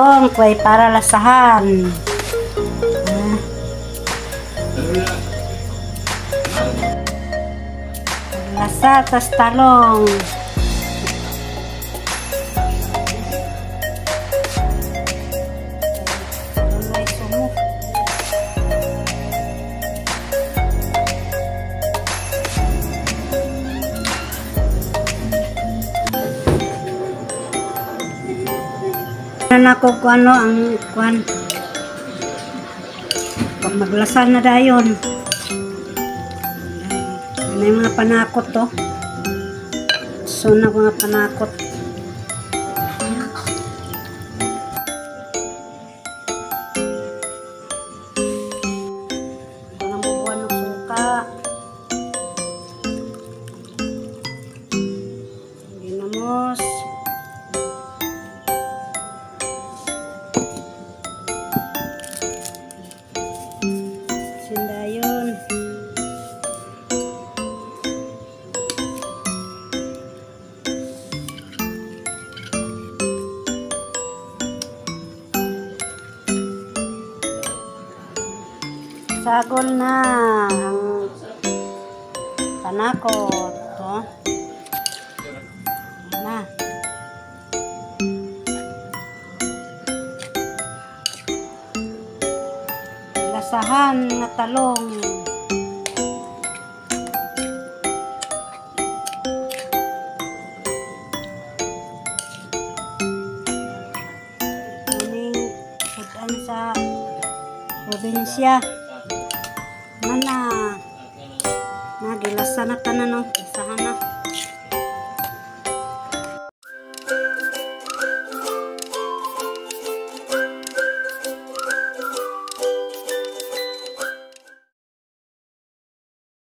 Talong kay para lasahan. Ah. Lasa tas talong. Nako ko ano ang kuan pag maglasan na dayon. Ano yung mga panakot to? So na mga panakot. Ito nang bubuan ng suka. Ginamos. Sindayon. Sagol na ang panakot. Oh. Na. Lasahan na talong. Kuning sudan sa probinsya. Mana nagilasa na tanan, no? Lasahan na.